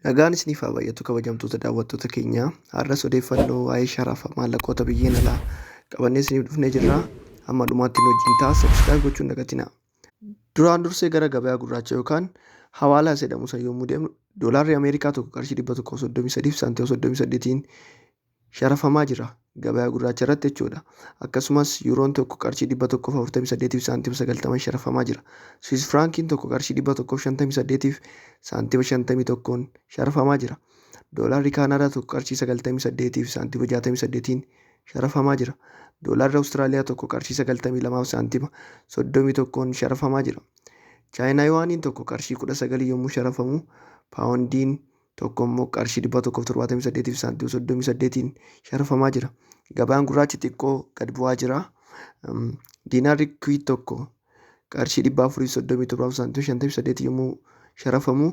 Nagaan isiniif haa baay'atu, kabajamtoota daawwattoota keenyaa. Har'as odeeffannoo waa'ee sharafa maallaqoota biyyeen alaa qabannee isiniif dhufnee jirra. Hamma dhumaatti nu wajjin ta'a. Subscribe gochuun dagatinaa. Duraan dursee gara gabayaa gurraacha yookaan hawaalaa jedhamu san yommuu deemnu, doolaarri Ameerikaa tokko qarshii 133 fi saantima 38n sharafamaa jira gabayaa gurraacha irratti jechuudha. Akkasumas yuuroon tokko qarshii 148 fi saantima 90 sharafamaa jira. Swiss firaankiin tokko qarshii 158 fi saantima 51n sharafamaa jira. Doolaarri Kaanaadaa tokko qarshii 98 fi saantima 68n sharafamaa jira. Doolaarri Awustiraaliyaa tokko qarshii 92 fi saantima 31n sharafamaa jira. Chaayinaa yuwaaniin tokko qarshii 19 yommuu sharafamu, paawundiin tokko immoo qarshii 178 fi saantima 38n sharafamaa jira. Gabaan gurraachi xiqqoo gad bu'aa jira. Diinaarri Kuwait tokko qarshii 437 fi saantima 58 yommuu sharafamu,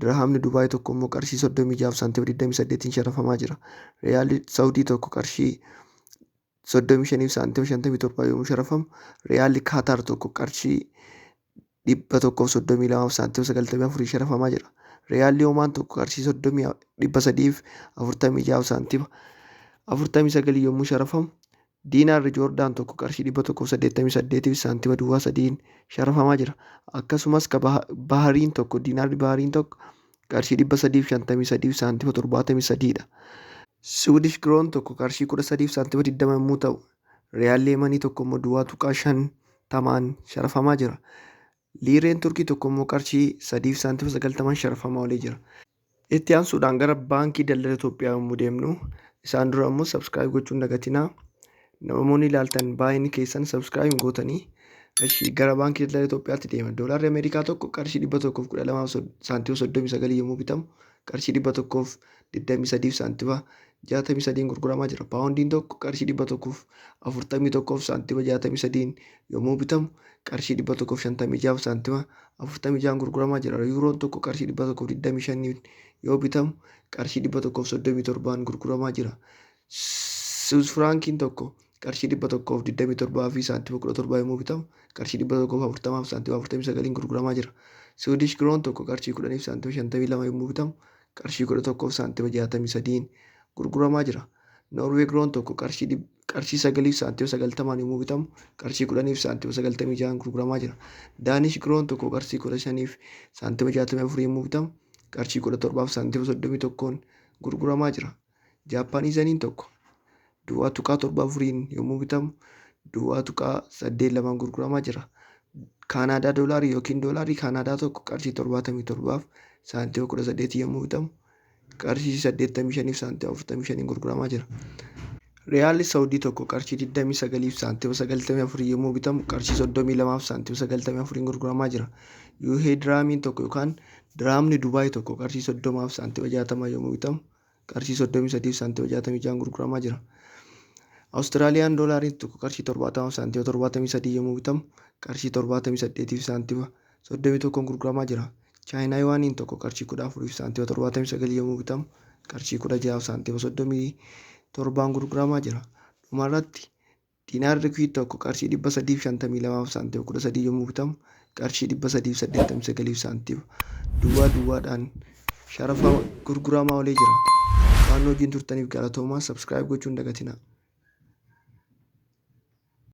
dirhamni Dubaay tokko immoo qarshii 36 fi saantima 28n sharafamaa jira. Riyaalli Saawudii tokko qarshii 35 fi saantima 57 yommuu sharafamu, riyaalli Kaataar tokko qarshii 132 fi saantima 94 sharafamaa jira. Riyaalli Omaan tokko qarshii 346 fi saantima 49 yommuu sharafamu, diinaarri Joordaan tokko qarshii 188 fi saantima duwwaa 3n sharafamaa jira. Akkasumas Bahariin tokko, diinaarri Bahariin tokko qarshii 353 fi saantima 73 dha. Swedish Kroon tokko qarshii 13 fi saantima 20 yommuu ta'u, Riyaalli Yemanii tokko immoo duwwaa tuqaa 50n sharafamaa jira. Liireen Turkii tokko immoo qarshii 3 fi saantima 90 sharafamaa oolee jira. Itti aansuudhaan gara Baankii Daldala Itoophiyaa yommuu deemnu, isaan dura immoo subscribe gochuun dagatinaa. Namoonni ilaaltan baay'inni keessan subscribe hin gootanii. Ishii gara Baankii Daldala Itoophiyaatti deema. Doolaarri Ameerikaa tokko qarshii 112 saantima 39 yommuu bitamu, qarshii 123 fi saantima 63 gurguramaa jira. Paawundiin tokko qarshii 141 fi saantima 63 yommuu bitamu, qarshii 156 fi saantima 46 gurguramaa jira. Yuuroon tokko qarshii 125 yoo bitamu, qarshii 137 gurguramaa jira. Swiss firaankiin tokko qarshii 127 fi saantima 17 yommuu bitamu, qarshii 140 fi saantima 49 gurguramaa jira. Swedish Kroon tokko qarshii 10 fi saantima 52 yommuu bitamu, qarshii 11 fi saantima 63 gurguramaa jira. Norway Kroon tokko qarshii 9 fi saantima 90 yommuu bitamu, qarshii 10 fi saantima 96 gurguramaa jira. Danish Kroon tokko qarshii 15 fi saantima 64 yommuu bitamu, qarshii 17 fi saantima 31 gurguramaa jira. Jaappaanii zaniin tokko duwwaa tuqaa 74n yommuu bitamu, duwwaa tuqaa 82 gurguramaa jira. Kaanaadaa doolaarii yookiin doolaarii Kaanaadaa tokko qarshii 77 fi saantima 18 yommuu bitamu, qarshii 85 fi saantima 45 gurguramaa jira. Riyaalli Saawudii tokko qarshii 29 fi saantima 94 yommuu bitamu, qarshii 32 fi saantima 94 gurguramaa jira. Yuuhee diraamiin tokko yookaan diraamni Dubaay tokko qarshii 30 fi saantima 60 yommuu bitamu, qarshii 33 fi saantima 66 gurguramaa jira. Awustiraaliyaan doolaariin tokko qarshii 70 fi saantima 73 yommuu bitamu, qarshii 78 fi saantima 31 gurguramaa jira. Chaayinaa yuwaaniin tokko qarshii 14 fi saantima 79 yommuu bitamu, qarshii 16 fi saantima 37 gurguramaa jira. Dhumarratti diinaarri Kuwait tokko qarshii 352 fi saantima 13 yommuu bitamu, qarshii 389 fi saantima duwwaa duwwaadhaan sharafa gurguramaa oolee jira. Waan wajjin turtaniif galatoomaa. Subscribe gochuun dagatinaa.